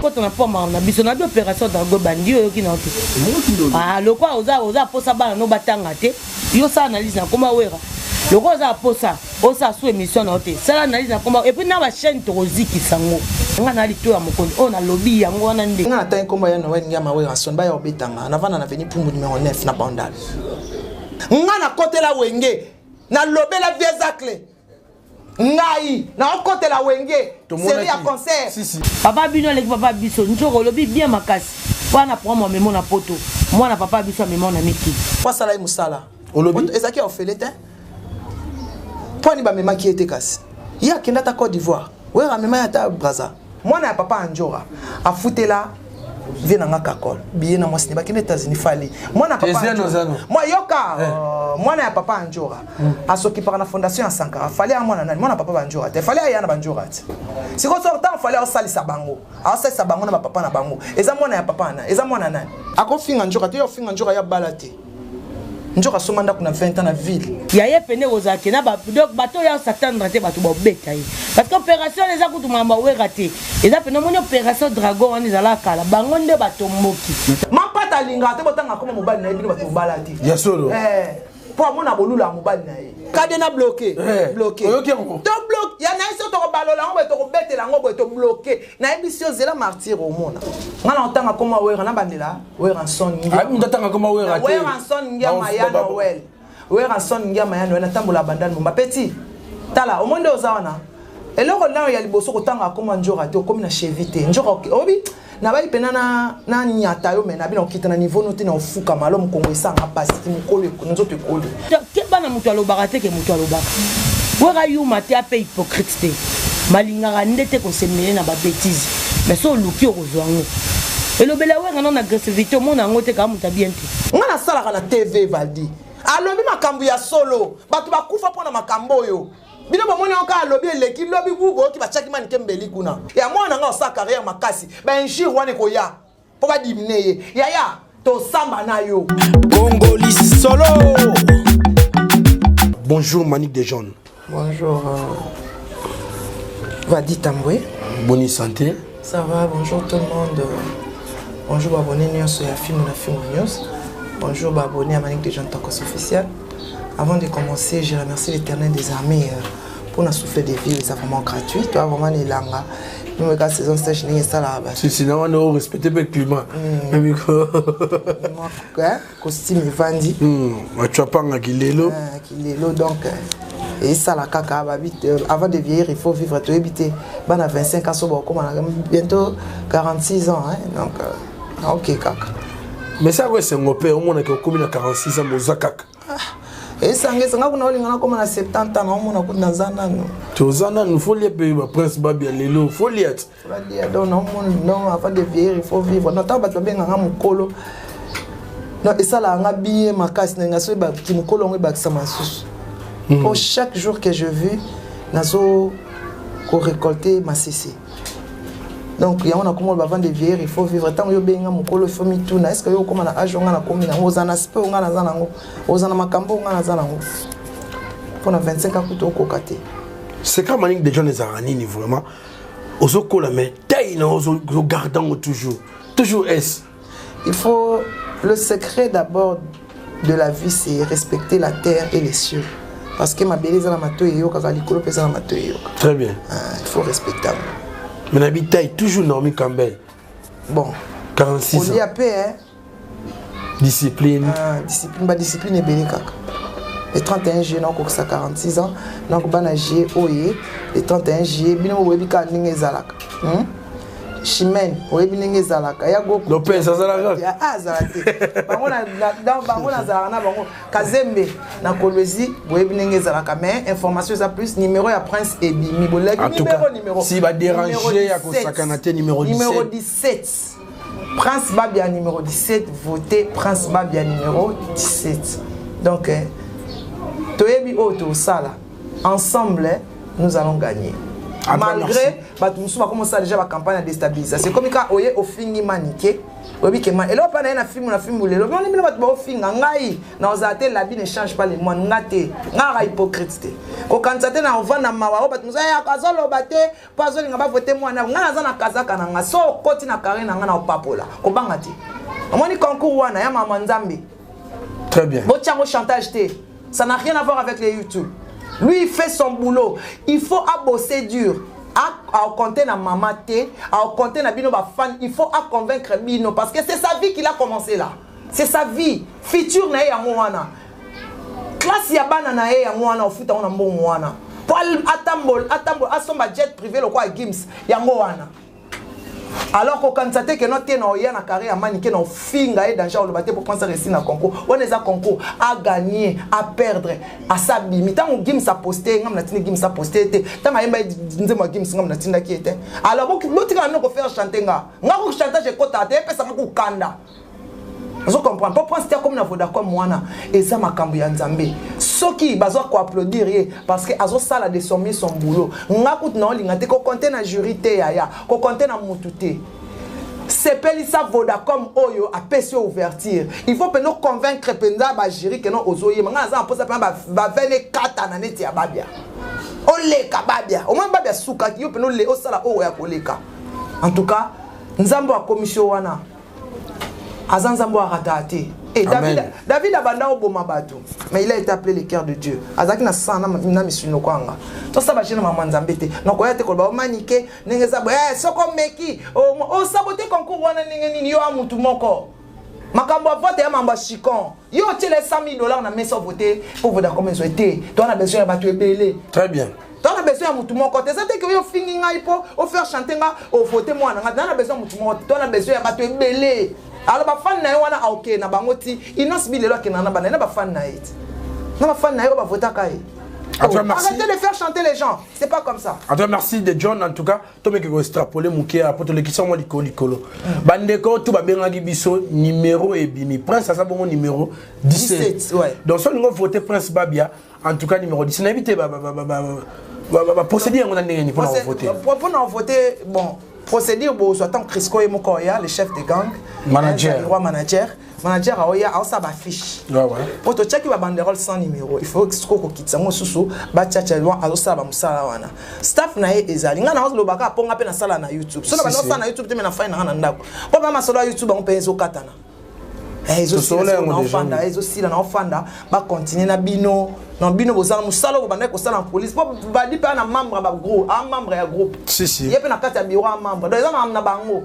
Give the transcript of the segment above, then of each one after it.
Tokota na port makambo na biso na bi opération drago bandi oyoki na te. Ah lokwa oza oza posa bana no batanga te. Yo sala analyse na koma wera. Lokwa oza posa osala sous émission na yo te. Sala analyse na koma et puis na ba chaîne tokozikisa ngo. Nga na lito ya mokonzi oyo nalobi yango wana nde. Nga natangi kombo ya Noël Ngiama Werrason baya obetanga navanda na avenue Pumbu numero 9 na Bandal. Nga nakotela Wenge nalobela vieux Zacle ngai naokotela Wenge série ya concert. Si, si. Papa bino aleki papa biso nzoko olobi bien makasi wana programme amemo na poto mwana papa biso amemo na mikili. Po asala ye mosala. Olobi ezalaki ya ofele te. Mpo ani bamemaki ye te kasi ye akenda ata Côte d'Ivoire Wera amema ye ata Brazza. Mwana ya papa Anjora afutela vie na nga kakol billet na mwasi ne bakende États-Unis Fally mwana papa mwa yoka eh. Mwana ya papa Anjora asokipaka na fondation ya Sankara. Fally ya mwana nani? Mwana papa Banjora te. Fally aya na Banjora te. Sikoyo so ntango Fally aosalisa bango, aosalisa bango na bapapa na bango, eza mwana ya papa na eza mwana nani? Akofinga Njoka te, yo ofinga Njoka ya bala te. Njoka asomba ndako na 20 ans na ville. Ya ye pene kozala ke na donc bato oyo s'attendre te, bato babeta ye parce que opération wana eza kutu makambo awera te, eza pene omoni opération dragon wana ezalaka kala, bango nde batomboki. Mampata alingaka te botanga koma mobali na ye, bino bato bobala te. Ya solo. Po amona bolula ya mobali na ye. Kade na bloqué. Bloqué. Oyoki yango? To bloqué. Ya na ye so tokobalola yango boye, tokobetela yango boye, to bloqué. Nayebisi yo zela martyr omona. Nga na otanga koma Wera na bandela Werrason Ngia. Ayi mutu atanga koma Wera te. Werrason Ngiama ya Noël. Werrason Ngiama ya Noël natambola bandal momba petit. Tala omoni nde oza wana. Eloko nayo ya liboso kotanga koma Njora te, okomi na cheville te. Njora obi nabayi pena na na nyata yo me na bino okita na niveau no te na ofuka malo mokongo esanga pasi ti mokolo nzoto ekoli. Keba na moto alobaka te ke moto alobaka. Wera yuma te ape hypocrite te. Malingaka nde te kosemele na ba bêtises. Mais so oluki okozwa yango. Elobela Wera na agressivité omona yango te kaka moto bien te. Nga nasalaka na TV Valdi. Alobi makambo ya solo. Bato bakufa mpo na makambo oyo. Bino bomoni yango kaka alobi eleki lobi bu boyoki batiaki manike mbeli kuna. Ya mwana nga osala carrière makasi. Ba injure wana ekoya mpo badimine ye. Yaya tosamba na yo. Congoli solo. Bonjour Manick Dejean. Bonjour Vadi Tambwe. Bonne santé. Ça va, bonjour tout le monde. Bonjour abonné nyonso ya film na film news. Bonjour abonné à Manick Dejean Tokos officiel. Avant de commencer, je remercie l'Éternel des armées pour nous souffler de vie, c'est vraiment gratuit. Toi vraiment elanga. Nous la saison sèche ndenge esalaka bato. Si si na wana o respecter pe climat. Costume evandi. Bachapanga kilelo. Kilelo donc esala kaka babi avant de vieillir il faut vivre, toyebi te bana 25 ans so bakokoma na bientôt 46 ans hein, donc ok kaka. Mais ça ko esengo mpe omonaki okomi na 46 ans moza kaka. Esanga esanga kuna olinga nakoma na 70 ans naomona kutu naza nanu. Toza nanu folia mpe baprince babia lelo folia ti. Balia donc naomona non avant de vieillir il faut vivre. Non ntango bato babenganga mokolo non esalaka nga bien makasi na nga so ebaki mokolo yango ebakisama lisusu. Po chaque jour que je vis nazo korécolter masese. Donc yango nakoma oloba avant de vieillir il faut vivre. Ntango yo obengi nga mokolo il faut mituna est ce que yo okoma na âge oyo nga nakomi nango, oza na aspect oyo nga naza nango, oza na makambo oyo nga naza nango mpona 25 ans kutu okoka te. Secret Manick de John ezalaka nini vraiment? Ozokola mais taille na ozogarde yango toujours toujours s. Il faut le secret d'abord de la vie, c'est respecter la terre et les cieux. Parce que ma belle eza na matoyi eyokaka, likolo mpe eza na matoyi eyokaka. Très bien. Ah, il faut respecter. Mais na taille toujours Naomi Campbell. Bon. 46 ans. Olia pe hein. Discipline. Ah, discipline, ba discipline ebele kaka. Le 31 juillet nakokisa 46 ans. Donc bana juillet oye, le 31 juillet bino boyebi kaka ndenge ezalaka. Chimène, oyebi ndenge ezalaka. Ya goko. Lopez azalaka. Ah, azala te. Bango na donc bango nazalaka na bango Kazembe na Kolwezi, boyebi ndenge ezalaka, mais information eza plus numéro ya Prince ebimi. Bolaki numéro numéro. Si ba déranger ya kosakana te numéro 17. Numéro 17. Prince Babia numéro 17, voter Prince Babia numéro 17. Donc toyebi oyo tosala ensemble, nous allons gagner. Ah, malgré merci. Bato mosusu bakomosala déjà bacampagne ya déstabilisation. Ekomi kaka oye ofingi Manike, oyebi ke ma eloko mpa na ye na filme na filme lelo moni bino bato baofinga ngai na ozala te. L'habit ne change pas les moines. Nga te, nga kaka hypocrite te, kokanisa te na ovanda mawa oyo bato mosusu azoloba te mpo azolinga bavote mwana. Ngai naza na kazaka na nga, so okoti na carré na nga na opapola, kobanga te. Omoni concours wana ya mama Nzambe. Très bien. Botiango chantage te, ça n'a rien à voir avec les YouTube. Lui, il fait son boulot, il faut abosser dur, akocompter na mama te, akocompter na bino bafan. Il faut aconvaincre bino parce que c'est sa vie qu'il a commencé là, c'est sa vie future na ye yango wana, classe ya bana na ye yango wana, ofuta ngo na mbongo wana po atambola, atambola, asomba jet privé lokola Gims yango wana. Alors kokanisa te keno te na oya na carré ya Manike na ofinga ye, danger. Oloba te po Prince réussi na concours wana, eza concours, agagner, aperdre, asa bimi. Ntango Gims aposte, ngam natindi Gims aposte te. Ntango ayemba nzembo ya Gims, ngam natindaki ye te. Alors botikala bino kofaire chanter nga. Nga ko chantage ekotaka te, epesanga kokanda, ozo comprendre? Mpo Prince te akomi na Vodacom wana, eza makambo ya Nzambe. Soki bazwa koapplaudir ye parce que azosala de son mieux son boulot. Nga kutu na olinga te kocompter na jury te, yaya, kocompter na mutu te. Sepelisa Vodacom oyo apesi yo ouverture. Il faut mpenza convaincre mpenza bajury keno ozoyema. Ngai naza na mposa mpenza bavene ekatana neti ya Babia, oleka Babia. Omoi Babia sukaki yo mpena osala oyo ya koleka. En tout cas, Nzambe akomisi yo wana, aza Nzambe oyo arataka te. Et David, David abanda oboma bato, mais il a été appelé le cœur de Dieu. Azalaki na sang na misuni lokwanga. Tosala baje na mama Nzambe te. Nakoya te koloba omanike ndenge eza boye. Soki omeki osabote concours wana ndenge nini? Yo a mutu moko, makambo ya vote ya mambo ya chicon, yo otiela 100 000 $ na mesa, vote mpo Vodacom ezwe te. Toza na besoin ya bato ebele. Très bien. Toza na besoin ya mutu moko te. Eza te ke oyo ofingi ngai mpo ofaire chanter nga, ovote mwana nga. Toza na besoin ya mutu moko te, toza na besoin ya bato ebele. Alors bafani na ye wana aokee na bango ti Innoss'B lelo akendaka na bana ye na bafani na ye ti na bafani na ye oyo bavotaka ye. En tout cas, merci. Arrêtez de faire chanter les gens, c'est pas comme ça. En tout cas, merci de John. En tout cas, tomeki koextrapoler moke po tolekisa mwa likolo likolo. Bandeko tu babengaki biso, numéro ebimi. Prince aza bongo numéro 17. 17, ouais. Donc so olingo voter Prince Babia, en tout cas numéro 17. Nayebi te baprocédure yango na ndenge nini mpona kovote. Mpona kovote, bon, procédure bozwa ntango Crisco ye moko oya, le chef de gang. Manager. Le roi manager, manager aoya, aosala bafiche po totiaki babanderole sans numéro. Il faut sikoyo kokitisa yango mosusu, batiatia loi. Azosala bamosala wana, staff na ye ezali. Ngai naolobaka mpo nga mpe nasala na YouTube. So na banda osala na YouTube te, me nafai na nga na ndako mpo ba masolo ya YouTube yango mpe ezokatana. Ezosila, ezosila na ofanda, bacontinue na bino na bino. Bozala mosala oyo bobandaki kosala na police, mpo badi mpe na membre ya bagroupe, a membre ya groupe ye mpe na kati ya bureau, a membre. Donc eza makambo na bango.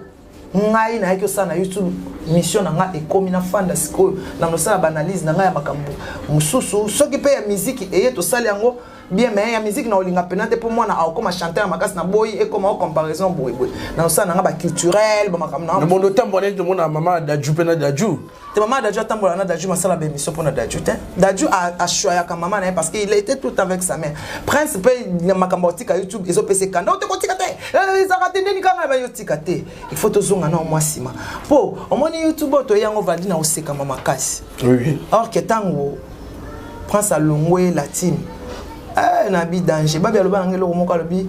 Ngai nayaki osala na YouTube, mission na ngai ekomi nafanda sikoyo na nosala baanalyse na ngai ya makambo mosusu. Soki mpe ya miziki eye, tosali yango bien, mais ya musique na olinga mpena te mpo mwana akokoma chanteur ya makasi na boyi ekoma o comparaison boyeboye. Na osala na nga baculturel, bamakambo na bondo otambola neti tomona mama Daju mpe na Daju. Te, mama Daju atambola na Daju, masala baémission mpo na Daju te. Daju achoyaka mama na ye parce que il était tout avec sa mère. Prince mpe na makambo otika YouTube ezopesa ekanda ote kotika te, ezalaka te ndeni kanga na yotika te. Il faut tozonga na mwa nsima mpo omoni YouTube oyo toye yango valdi na osekama makasi. Or ke ntango Prince alongwe la team, na bi danger. Babi aloba nanga eloko moko, alobi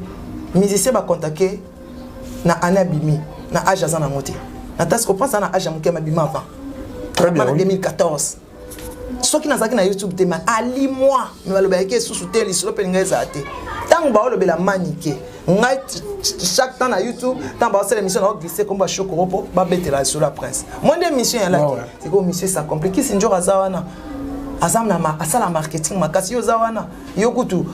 musicien bacontacte na année abimi na age aza nango te. Na tasiko Prince aza na age ya moke, abima avant. Très bien, na oui. 2014 soki nazalaki na YouTube te, ma ali moi me balobelaki esusu te, lisolo mpe lingai ezala te. Ntango baolobela Manike, ngai chaque temps na YouTube, ntango baosala émission, naoglisse kombo ya Shokoro mpo babetela lisolo ya Prince. Moi nde émission yalaki sikoyo, monsieur ça complique. Si njor aza wana, aza na asala marketing makasi. Yo oza wana, yo kutu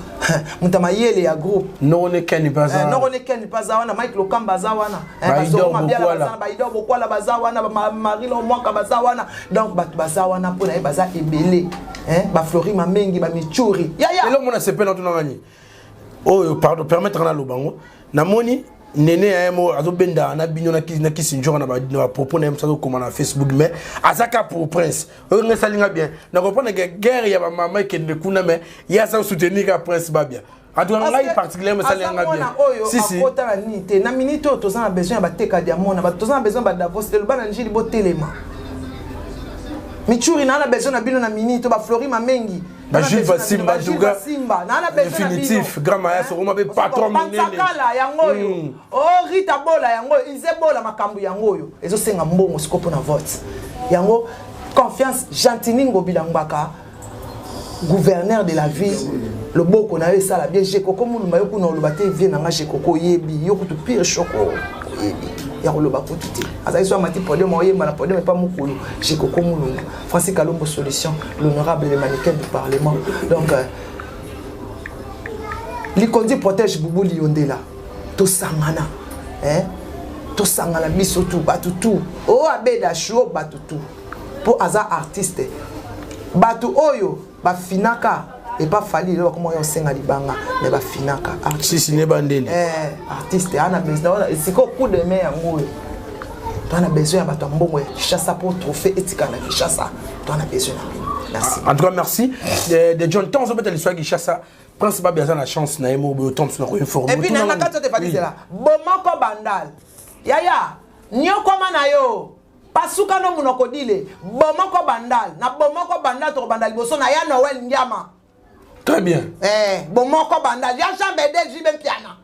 moto ya mayele ya groupe. Nokone Ken mpe aza. Nokone Ken mpe aza wana, Mike Lokamba aza wana. Baidor Bokwala. Baidor Bokwala baza wana, Marilo Mwaka baza wana. Donc bato baza wana mpo na ye baza ebele. Baflori Mamengi, bamichuri, yaya. Eloko mona sepela tuna ngani oyo, pardon, permettre naloba yango. Namoni nene ya ye mo azobenda na bino na kisi njoka na bapropos na ye mosu azokoma na Facebook, mais aza ka pour Prince. Oyo nga esalinga bien na comprendre ke guerre ya bamama ekende kuna, mais ye aza soutenir ka Prince Babia. En tout cas, ngai particulièrement esalinga bien. Oyo akota na nini te. Na minute oyo toza na besoin ya bateka diamond na bato, toza na besoin ya badavos. Lelo bana Njili botelema, michuri na na besoin na bino na minute oyo, baflori Mamengi. Ba Jules Vasimba en tout cas. Simba na besoin définitif grand maya sokoma be patron munene. Pansakala yango oyo. Oh Rita Bola yango oyo, Ize Bola makambo yango oyo. Ezosenga mbongo siko pona vote. Yango confiance Gentini Ngobila Ngbaka gouverneur de la ville loboko na yo esala bien jekoko mulumba yo kuna oloba te vie na nga jekoko oyebi yo kutu pire shoko oyebi ya koloba kutu te azali so amati podium oyemba na podium epa mokolo jekoko mulumba Francis Kalombo solution l'honorable le mannequin du parlement donc euh, likondi protège bubu liyondela tosangana hein? tosangana biso tu bato tu o oh, abeda shu oh, bato tu mpo aza artiste bato oyo bafinaka epa fali lelo bakoma oyo osenga libanga me bafinaka sisi ne bandeli eh, artiste ana besoin sikoyo coup de main yango oyo toa na besoin ya bato ya mbongo ya kinshasa mpo trophée etikala na kinshasa toa na besoin na bino merci en tout cas merci de, de john ntango ozobeta lisolo ya kinshasa prince babi aza na chance na ye moko boye otomso na koinforme epuis na kati oyo tefandisela bomoko bandal yaya nyokoma na yo pasuka no munoko dile bomoko bandal na bomoko bandal tokobanda liboso na ya noel ngiama très bien eh, bomoko bandal ya jean bedel jibe mpiana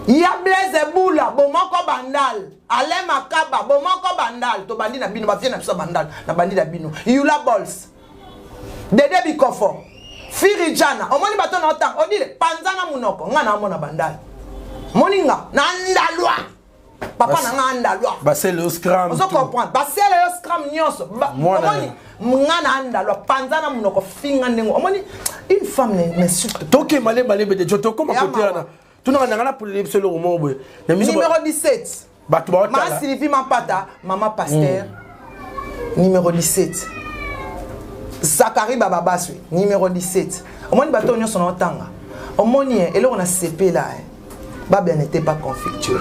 ya blaise bula bomoko bandal alain makaba bomoko bandal tobandi na bino bavie na biso bandal nabandi na bino yula bols dede bikofo firi jana omoni bato na otanga odile panza na monoko nga naomona bandal moninga na ndalwa papa na nga andalwa basele yo scram ozo comprendre basele yo scram nyonso omoni nga na andalwa panza na monoko finga ndenge omoni une femme n'insulte toke malemba lembe de jo tokoma kote wana tunaka nanga na polele biso eloko moko boye numéro 17 bato baotala ma Sylvie Mampata mama pasteur numéro 17 Zacharie Bababaswe numéro 17 omoni bato nyonso na otanga omoni eloko na sepela eh. Babia n'était pas conflictuel.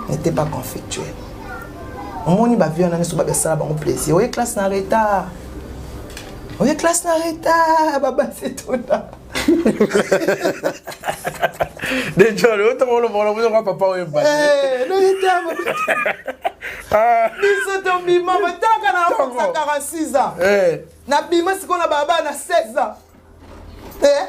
N'était pas conflictuel. omoni bavie wana nyonso babia sala bango plaisir oye classe na retard oye classe na retard babasi etona deja otokolobolobozoka papa oyo biso tobima bataka na 46 ans nabima sikoyo na baba na 16 ans eh,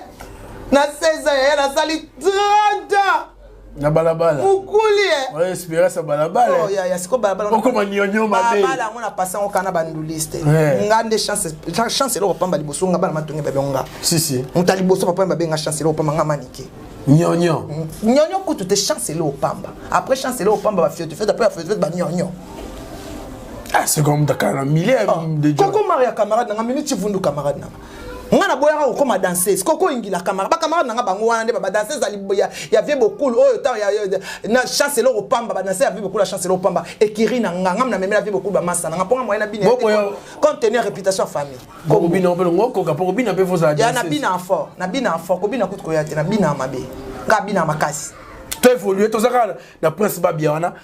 na 16 ans yaya nasali 30 ans na balabala mokuli eh. espérance ya balabala oh, ya siko balabala okoma nyonyo mabe balabala yango na pasi yango kana banduliste eh. nga nde chance chance eloko pamba liboso nga bana matonge babe nga si si moto ya liboso papa babe nga chance eloko pamba nga manike nyonyo nyonyo kutu te chance eloko pamba après chance eloko pamba bafiote fiote après bafiote fiote banyonyo ah c'est comme dakar millier oh. de koko maria camarade nanga minute chivundu camarade nanga nga naboyaka kokoma danseuse koko ingila camarade bacamarade na nga bango wana nde badanseuse ya, ya vie bokulu oyo ntango na chance eloko pamba badanseuse ya vie bokulu ya chance eloko pamba ekiri na nga nga namemela vie bokulu bamasa na nga mpo nga moyen na bino compte tenu ya réputation ya famille ya nabina fort nabina fort kobina kutu koya te nabina mabe nga abina makasi to évolue toza kaka na prince babia wana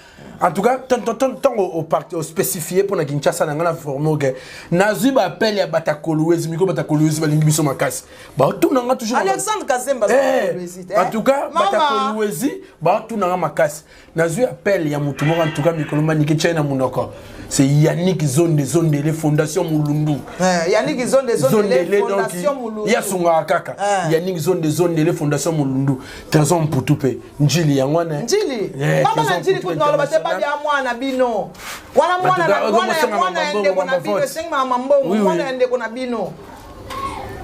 en tout cas ntango oparti ospécifie mpo na kinshasa na ngai na forme oke nazwi baappel ya bato ya kolwezi mikolo bato ya kolwezi balingi biso makasi baotuna nga toujours alexandre kazemba eh, en tout cas bato ya kolwezi baotuna nga makasi nazwi appel ya motu moko en tout cas mikolo manike tya na monoko c'est Yannick Zonde Zondele Fondation Mulundu. Eh, Yannick Zonde Zondele Fondation Mulundu. Ya sunga kaka. Eh. Yannick Zonde Zondele Fondation Mulundu. Trésor Mputu pe. Njili yango wana. Njili. Eh, Mama na Njili kutu naloba te babi ya mwana bino. Wana mwana na mwana ya mwana ya ndeko na bino esengi mama mbongo mwana ya ndeko na bino.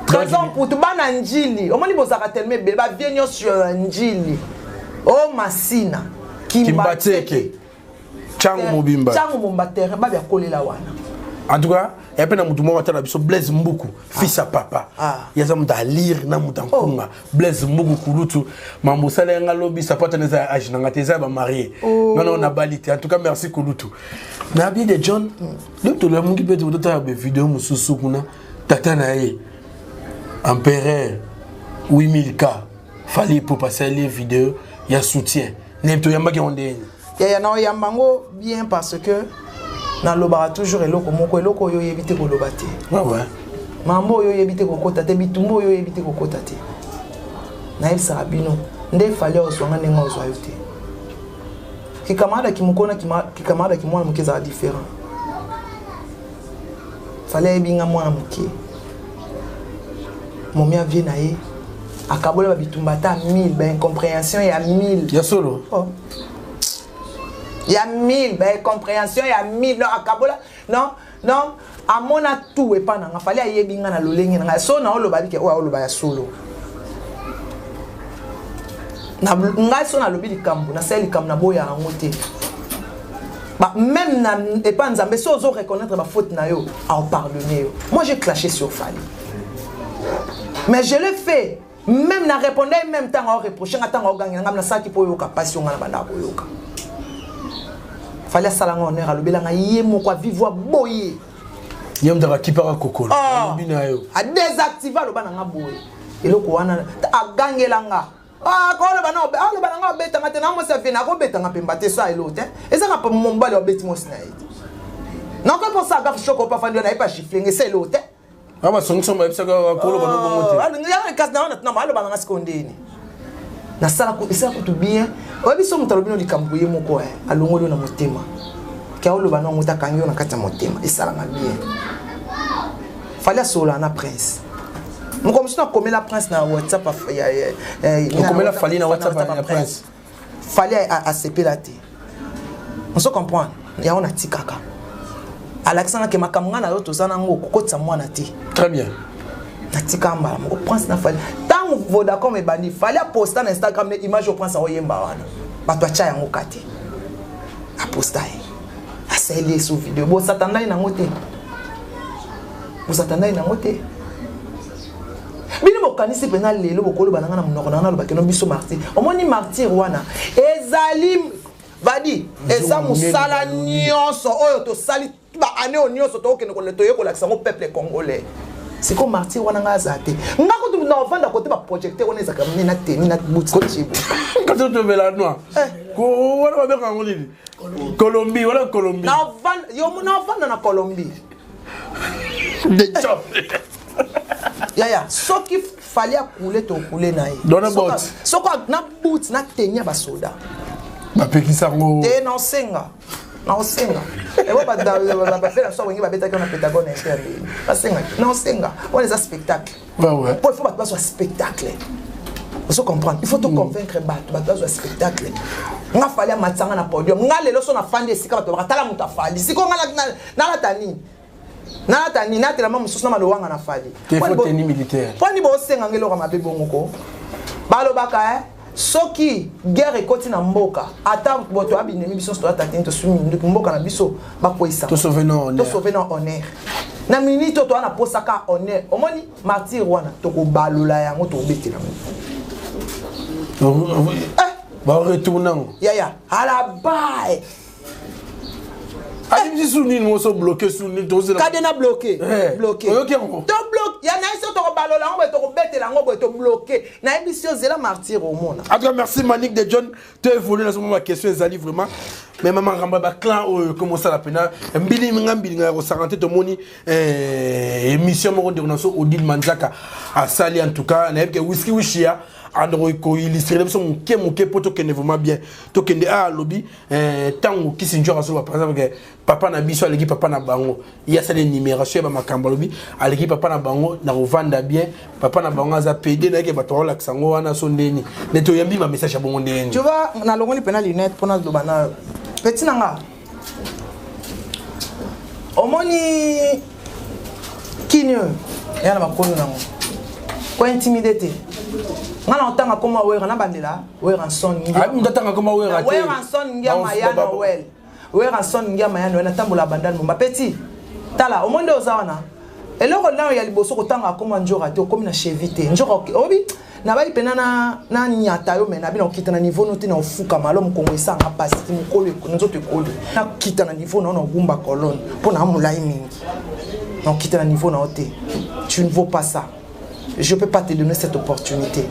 Trésor Mputu bana Njili. Omoni bozalaka tellement ebele ba vie nyonso ya Njili. O Masina. Kimbatseke. Changu mobimba. Changu mobimba terrain babi akolela wana. En tout cas, ya mpe na motu moko atala biso Blaise Mbuku, ah. fils à papa. Ah. Ye aza moto alire na moto ankunga. Oh. Blaise Mbuku kulutu, mambo osala ya nga lobi sapata na eza ya age na nga te eza ya bamarie. Oh. Nga na nabali te. En tout cas, merci kulutu. Na bi de John, mm. tolamuki mpe totala ba video mosusu kuna tata na ye empereur 8000 k Fally Ipupa asali ye video ya soutien. Ne toyambaki yango ndenge yaya na oyamba yango bien parce que nalobaka toujours eloko moko eloko oyo oyebi te koloba te mambo oyo oyebi te kokota te bitumba oyo oyebi te kokota te nayebisaka bino nde fali ozwa nga ndenge ozwa yo te kikamarade kimokona kikamarade kimwana moke ezala différent. Fally ayebi nga mwana moke. Momi avie na ye akabola ba bitumba ata 1000 ba incompréhension ya 1000. Ya solo. Oh. Ya 1000 ba incompréhension ya 1000 non akabola non non amona tout epa na nga Fally ayebi nga na lolenge na nga so na oloba bike oyo oloba ya solo. Na ngai so nalobi likambo nasali likambo naboya yango te. Bah, même na epa nzambe so ozo reconnaître ba faute na yo ao pardonner yo. Moi j'ai clashé sur Fally. Mais je l'ai fait. Même na répondait même temps ao reprocher nga tango gagner nga na saki po yoka passion nga na banda ko yoka. Fally asala nga honneur alobela nga ye moko a vive boye. Ye mutaka kipaka kokolo. Alobi na yo. A désactiver aloba na nga boye. Eloko wana agangela nga. Ah, koloba na aloba na nga obetanga te na mwasi afie nakobetanga pemba te sa elo te ezaka pa mobali obeti mwasi na ye te nakoki mposa agafe shoko pa fandi na ye pa giflenge esa elo te basongisa bayebisaka koloba no bongo te kasi na wana tuna aloba na nga sikoyo ndeni nasala esala kutu bien oyebi so moto alobi no likambo ye moko alongoli yo na motema ke aoloba no yango te akangi yo na kati ya motema esalanga bien Fally asolola na prince moko mosusu nakomela prince na whatsapp okomela Fally na whatsapp ya prince Fally asepela te ozo comprendre yango natikaka alakisanga ke makambo ngai na yo toza nango kokotisa mwana te très bien natika mbala moko prince na Fally ntango vodacom ebandi Fally aposta na instagram ne image oyo prince aoyemba wana bato atya yango ka te aposta ye asali ye so video bosatandai nango te bosatandai nango te bino bokanisi mpenza lelo bokoloba na ngai na monoko na ngai nalobaki no biso martyr omoni martyr wana ezali vadi eza mosala nyonso oyo tosali baane oyo nyonso tokokende toye kolakisa yango peuple congolais sikoyo martyr wana ngai azala te nga kutu na ovanda kote baprojecteur wana ezalaka mine na teni na buti kasi tobela noir wana babengaka yango nini Colombie wana Colombie na ovanda na Colombie yaya soki Fally akule tokule na ye soki na but na teni ya basoda bapekisa yango te na osenga na osenga ebo bapela so wenge babetaki wana pentagone ya ndeni basengaki na osenga wana eza spectacle po il faut bato bazwa spectacle ozo comprendre il faut to convaincre bato bato bazwa spectacle nga Fally amatisanga na podium nga lelo so nafandi esika bato bakatala moto afali sikoyo nga nalata nini nalata nini natelama mosusu na malowanga na Fally mpo ni bosenga nga eloko mabe bongo ko balobaka soki guerre ekoti na mboka ata boto abinemi biso toyata te tosumi minduki mboka na biso bakweyisa tosauve na honneur na minute oyo toza na posaka honneur omoni martyr wana tokobalola yango tokobetela yango baretourne yango yaya alabae abimisi su nini moso bloqué su nini tozela kade na bloqué bloqué oyoki yango to bloqué ya nayebi so tokobalola yango boye tokobetela yango boye tobloqué nayebi si ozela martyr omona en tout cas merci Manick de John to évolue na ma question ezali vraiment mais mama makambo ya baclan oyo komo osala mpena mbili nga mbilinga ya kosaka te tomoni émission moko ndeko na biso Odile Manzaka asali en tout cas nayebi ke whisky wishia andoko koillustrer biso moke moke mpo tokende vraiment bien tokende a alobi ntango kisi njoka azoloba par exemple ke papa na biso aleki papa na bango ye asali énumération ya bamakambo alobi aleki papa na bango na kovanda bien papa na bango aza pede nayeke bato baolakisa yango wana so ndeni neti oyambi bamessage ya bongo ndeni tu vois nalongoli mpena lunette mpona loba na petit na nga omoni kini oyo eya na bakolo nango kointimide te nga na otanga koma wera na bandela Werrason Werrason ngiama ya Noël Werrason ngiama ya Noël natambola bandal momba petit tala omoni nde oza wana eloko nayo ya liboso kotanga akoma njoka te okomi na chevi te njoka obi nabai mpena na nyata yo me nabi na okita na niveau no te na ofukama alo mokongo esanga mpasi ti mokolo nzoto ekoli nakita na niveau na yo na ogumba colonne mpo na molai mingi na okita na niveau na yo te tu ne vaux pas ça je peux pas te donner cette opportunité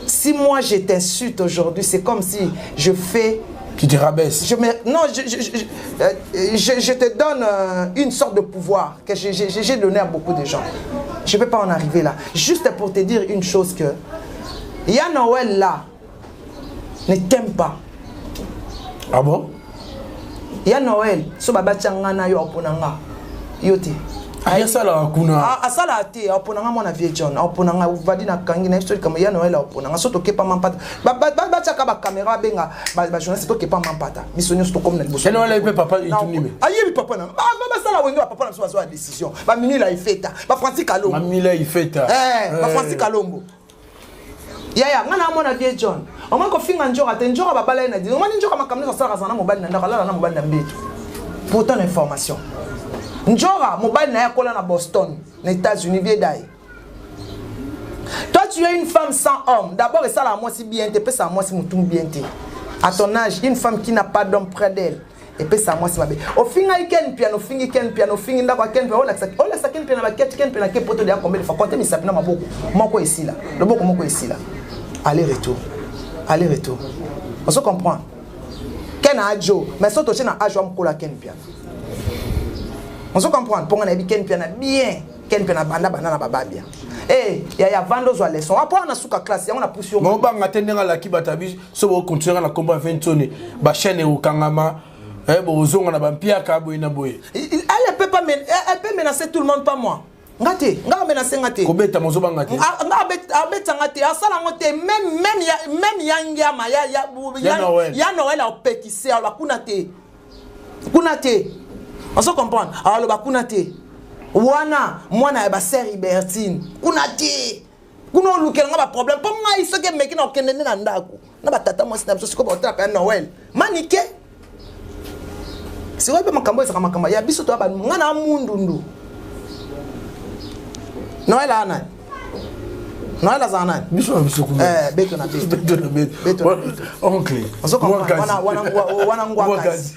si moi je t'insulte aujourd'hui c'est comme si je fais Tu te rabaisses. Non, je te donne une sorte de pouvoir que j'ai donné à beaucoup de gens. Je ne peux pas en arriver là. Juste pour te dire une chose que Ya Noël là ne t'aime pas. Ah bon? Ya Noël, so baba tchanga na yo aponanga. Yo te. Asalaka kuna. Asalaka te. Aoponanga mwana vie John, aoponanga vadi na kangi na biso likambo ya Noel. Aoponanga so tokepa mampata, batiaka bacaméra, babenga bajournaliste, tokepa mampata, biso nyonso tokomi na liboso. Mpe papa Itunime. Ayebi papa na basala wenge, bapapa na biso bazwa ya décision, baminila Ifeta, bafrancis Kalombo. Mamila Ifeta. Bafrancis Kalombo. Yaya, nga na amona vie John, omoni kofinga njoka te. Njoka babala ye na di, omoni njoka makambo nyonso asalaka, azala na mobali na ndako, alala na mobali na mbeto. Pourtant na information, njoka mobali na ye akola na Boston, na États-Unis. Vie dai, toi tu es une femme sans homme. D'abord esalaka mwasi bien te, epesaka mwasi motumu bien te. À ton âge, une femme qui n'a pas d'homme près d'elle, epesaka mwasi mabe. Ofingai Ken Piano, ofingi Ken Piano, ofingi ndako ya Ken Piano, olakisa Ken Piano baketi Ken Piano ake poto deya combien de fois? Compte misapi na maboko moko esila, loboko moko esila, aller retour, aller retour. Ozo comprendre? Ken ajo, mais so totie na age wa mokolo ya Ken Piano, ozo comprendre? Mponga nayebi Ken Piano bien. Ken mpe na banda banda na bababia. Eh, yaya, vanda, ozwa leçon apo wana suka classe yango na pusi yo. Mobanga te ndenge alaki bato abi so bokontinue na nkombo ya Ventoni, bachaîne ekokangama, bozonga na bampiaka boye na boye. Elle peut pas, elle peut menacer tout le monde, pas moi. Nga te, nga amenace nga te. Kobeta mozobanga te. Nga abetanga te, asala yango te. Même ya ngiama ya Noël aopekise, aloba kuna te, kuna te. Ozo comprendre? Aloba kuna te wana mwana ya basere Ibertine, kuna te, kuna olukelanga baproblème. Mpo ngai soki emeki na okende nde na ndako na batata mwasi na biso. Sikoyo baotalaka ya Noël manike. Sikoyo mpe makambo ezaka makambo ya biso toya nga na mundundu. Noël aa nani? Noël azala nani? Biso na biso kuna. Beto na beto. Beto na beto, oncle. Wana ngwakasi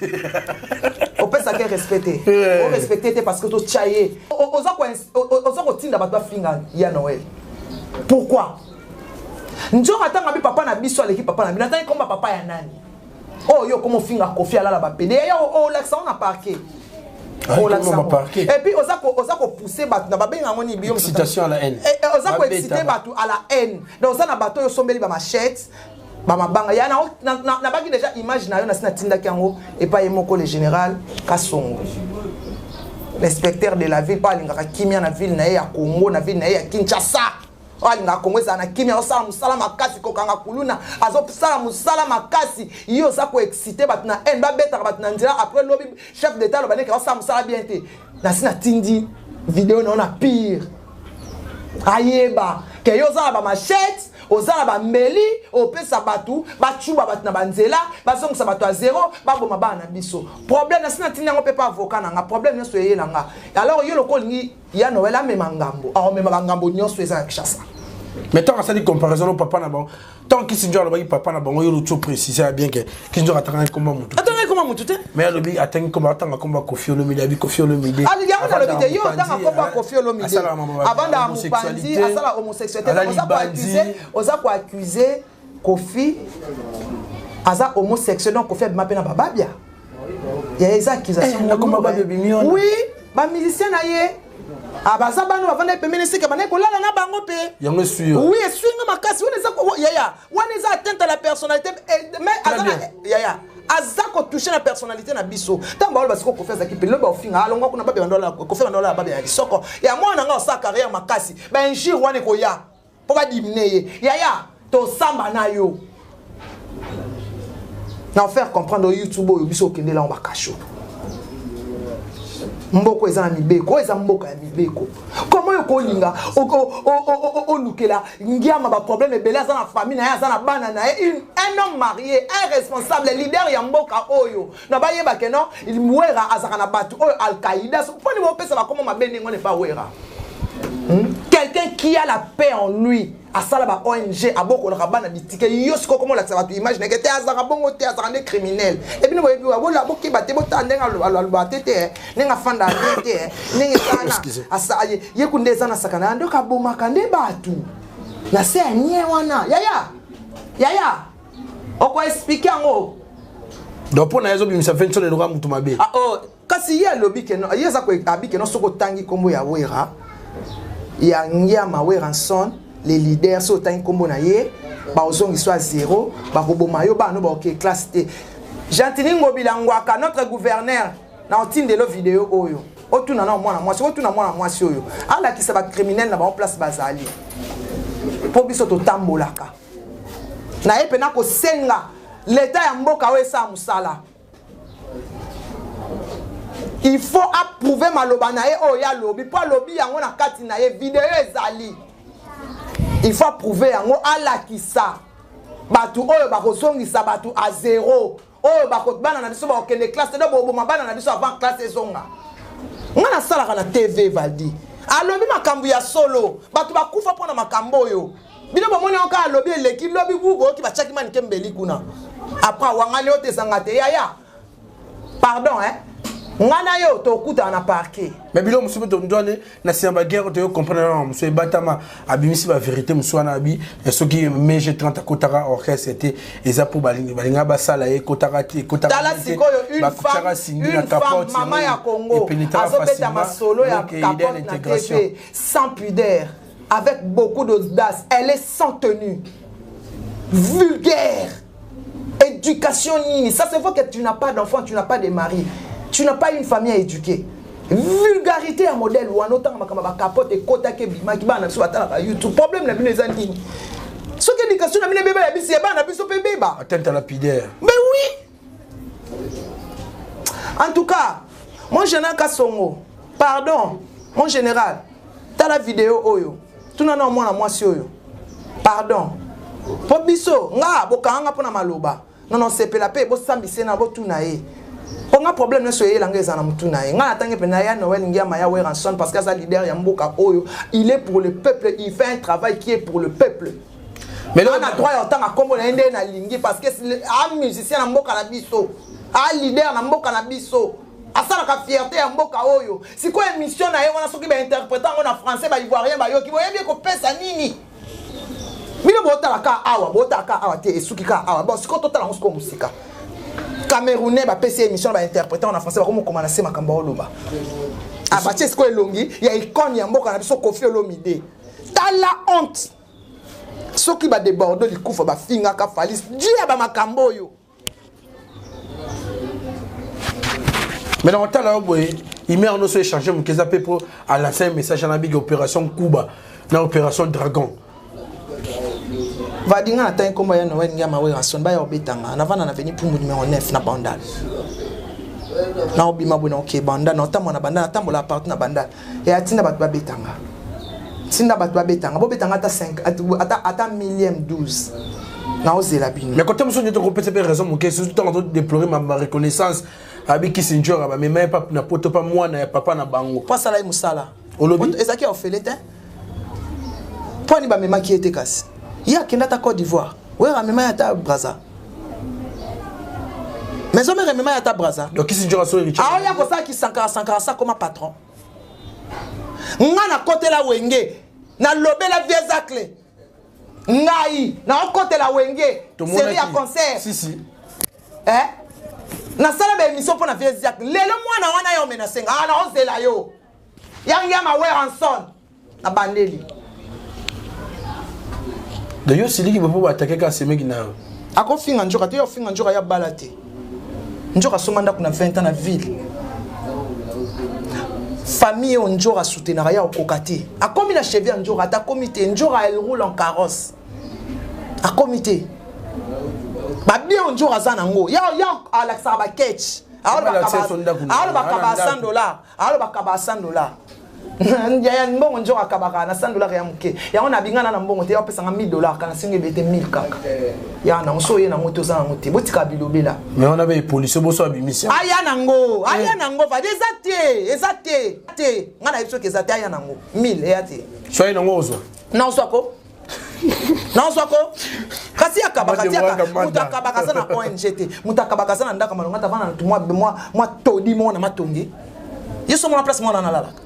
opesaki respect te, orespecte te, parce que totya ye. Oza kotinda bato bafinga ya Noël, pourquoi? Nzoka ntango abi papa na biso aleki papa na bino, atangi komba papa ya nani oyo yo okoma ofinga Kofi alala bapede. Yaya, olakisa ngo na parquet. Et puis oza kopousse bato na babenga yango nini? Excitation à la haine. Oza koexcite bato à la haine. Donc oza na bato oyo osombeli bamachete, bamabanga. Ya nabaki déjà image na yo, nasi natindaki yango epai ye moko, le général Kasongo, l'inspecteur de la ville, mpo alingaka kimia na ville na ye ya Congo, na ville na ye ya Kinshasa. Oyo alingaka Kongo ezala na kimia, azosala mosala makasi kokanga kuluna, azosala mosala makasi. Ye oza koexcite bato na haine, babetaka bato na nzela. Après lobi chef d'état aloba ndenge azosala mosala bien te. Nasi natindi video na yo na pire, ayeba ke yo oza na bamachete, oza na bambeli, opesa bato bacuba bato na banzela, bazongisa bato ya zero, baboma bana na biso. Problème, nasi natindi yango mpe pa avocat na nga. Problème nyonso eyela nga. Alors yo lokola olingi ya Noël amema ngambo, aomema bangambo nyonso eza na Kinshasa. Mais ntango asali comparaison no papa na bango, ntango Kisinjo alobaki papa na bango, yo luti oprécise ya bien ke Kisinjo atangaki komba motu. Atangaki komba motu te. Mais alobi atangi komba, atanga komba Kofi Olomide, abi Kofi Olomide. Yango nalobi te, yo otanga komba Kofi Olomide, avandaka mopanzi, asala homosexualité. Oza koaccuse Kofi aza homosexuel. Donc Kofi abima mpe na bababia ya, eza accusation. Oui, bamusicien na ye baza bana bavanda pembeni, esika bandaki kolala na bango mpe. Yango esui yo? Oui, esui nga makasi. Wana eza, yaya, wana eza atteinte à la personnalité. Mais aza, yaya, aza kotouche na personnalité na biso. Ntango baolo basiko Kofi azalaki pene, lobi baofinga alongwa kuna, babe bandola Kofi, bandola babe ya lisoko ya mwana nga osala carrière makasi. Bainjure wana ekoya mpo badimine ye. Yaya, tosamba na yo na faire comprendre YouTube oyo biso okendela yango bakasho. Mboka eza na mibeko, oyo eza mboka ya mibeko. Komo oyo kolinga olukela ngiama baproblème ebele, aza na famille na ye, aza na bana na ye, un homme marié, un responsable, leader ya mboka oyo na bayeba ke non, Wera azalaka na bato oyo Alqaïda. Mponi bopesa bakoma mabe ndenge wana epa Wera? Quelqu'un qui a la paix en lui, asala ba ONG, abokolaka bana bitike. Yo sikoyo koma olakisa bato image neke te, azalaka bongo te, azalaka nde criminel. Ebino boyebi, bola bokeba te, botala ndenge aloba te te, ndenge afanda te te, ndenge ezana ye ku nde eza na saka na ndoka, abomaka nde bato na se ya nie wana. Yaya, yaya, okoexplike yango. Donc mpo na ye azobimisa Ventson eloka motu mabe. Ah, oh, kasi ye alobi keno ye aza abi keno soki otangi nkombo ya Wera, ya ngiama Werrason le leader, soki otangi nkombo na ye, baozongisa ya zero, bakoboma yo, bana no baoke classe te. Gentini Ngobila Ngwaka, notre gouverneur, na otindelo video oyo. Otuna na mwana mwasi, otuna mwana mwasi oyo alakisa bacriminel na bango place bazali, mpo biso totambolaka na ye mpena kosenga leta ya mboka oyo esala mosala. Il faut approuver maloba na ye oyo alobi, mpo alobi yango na kati na ye, video ezali. Il faut approuver yango, alakisa bato oyo bakozongisa bato a zéro, oyo bana na biso bakokende classe te, boboma bana na biso avant classe ezonga. Nga nasalaka na TV, Valdi alobi makambo ya solo, bato bakufa mpo na makambo oyo. Bino bomoni yango kaka alobi, eleki lobi bu boyoki batiaki manike mbeli kuna, après awangani oyo te, ezanga te. Yaya, pardon, hein, nga na yo tokutana na parquet. Mais biloko mosusu mpe tondwane na nsima baguerre, toyo comprendre na mosusu ebatama, abimisi bavérité mosusu wana. Abi soki mai 30 akotaka orchestre te, eza mpo balinga basala ye, ekotaka te. Tala sikoyo, une femme, mama ya Congo, azobeta masolo ya capote na TV sans pudeur, avec beaucoup d'audace. Elle est sans tenue, vulgaire. Éducation nini? Ça se voit que tu n'as pas d'enfant, tu n'as pas de mari, tu n'as pas une famille à éduquer. Vulgarité ya modèle wana, otanga makambo bakapote ekotaki, ebimaki, bana na biso batalaka YouTube. Problème na bino eza nini? Soki éducation na bino ebeba, ya biso ya bana na biso mpe ebeba. Atteinte à la pudeur. Mais oui, en tout cas, mon général Kasongo, pardon, mon général, tala video oyo, tuna na mwana mwasi oyo, pardon, mpo biso nga bokanganga mpo na maloba nono sepela mpe bosambise na botuna ye, mpo nga problème nyonso eyelanga eza na motu na ye. Nga natangi mpenza ya Noël Ngiama ya Werrason, parce que aza leader ya mboka oyo, il est pour le peuple, il fait un travail qui est pour le peuple. Mais nga na droit ya otanga nkombo na ye nde nalingi, parce que a musicien na mboka na biso, a leader na mboka na biso, asalaka fierté ya mboka oyo. Sikoyo émission na ye wana, soki bainterpréter yango na français, baivoirien bayoki, boyebi ekopesa nini? Bino botala ka awa, botala ka awa te, esuki ka awa. Bon, sikoyo totala yango sikoyo mosika. Camerounais bapesi émission na bainterpréter na français, bakomokoma na se makambo aoloba. Abatie sikoyo elongi ya icône ya mboka na biso, Koffi Olomide. Tala honte, soki badéborde likufa, bafingaka Fally di ya bamakambo oyo. Mais na kotala yo boye, imer nyonso échange moke eza mpe mpo alance un message na bigi opération Kuba na opération Dragon. Vadinga na tangi nkombo ya Noël Ngiama Werrason, baya obetanga. Navanda na veni Pumbu numéro 9 na Bandal. Na obima boye, na oke Bandal, na otambola na Bandal, natambola partout na Bandal. Ya tinda bato babetanga, tinda bato babetanga, bobetanga ata 5, ata millième 12, naozela bino. Mais côté mosusu nde tokopesa mpe raison moke, surtout ntango todéplore ma reconnaissance, abikisi njora, bamema ye na poto pa mwana ya papa na bango. Mpo asala ye mosala. Olobi? Ezalaki ya ofele te. Mpo ani bamemaki ye te? Kasi ye akende ata Côte d'Ivoire, Wera amema ye ata Braza, Maison Mère emema ye ata Braza. Donc kisi njora so Richard aoya kosalaki Sankara, Sankara sa koma patron. Nga nakotela Wenge, nalobela vieux Zacle, ngai naokotela Wenge série ya concert. Si, si. Eh? Nasala baémission mpo na vieux Zacle. Lelo mwana wana yo omenasenga, ah, naozela yo Yangiama Werrason na bandeli. Donc yo siliki bopo baatake ka semeki na yo. Akofinga nzoka te, yo ofinga nzoka ya bala te. Nzoka asomba ndako na 20 ans na ville, famille oyo nzoka asoutenaka ya okoka te. Akomi na cheville ya nzoka ata akomi te. Nzoka, elle roule en carrosse, akomi te. Babien oyo nzoka aza nango ya alakisaka baketch, alobaka ba 100 dollar, alobaka ba 100 dollar ya mbongo. Nzoka akabaka na 100 dollar ya moke yango na bingana na mbongo te. Ya opesanga 1000 dollar, kana singa ebete 1000 kaka ya nango. So oye nango te, oza nango te, botika bilobela. Mais wana be policier boso abimisi. Aya nango, aya nango vadi, eza te, eza te te. Nga nayebi soki eza te, aya nango 1000 eya te. So aye nango, ozwa. Naozwako, nazwako kasi akabaka ti moto akabaka aza na ONG te. Moto akabaka aza na ndako malonga te, avanda na mwa todi moko na matongi. Ye so mona place mwana nalalaka,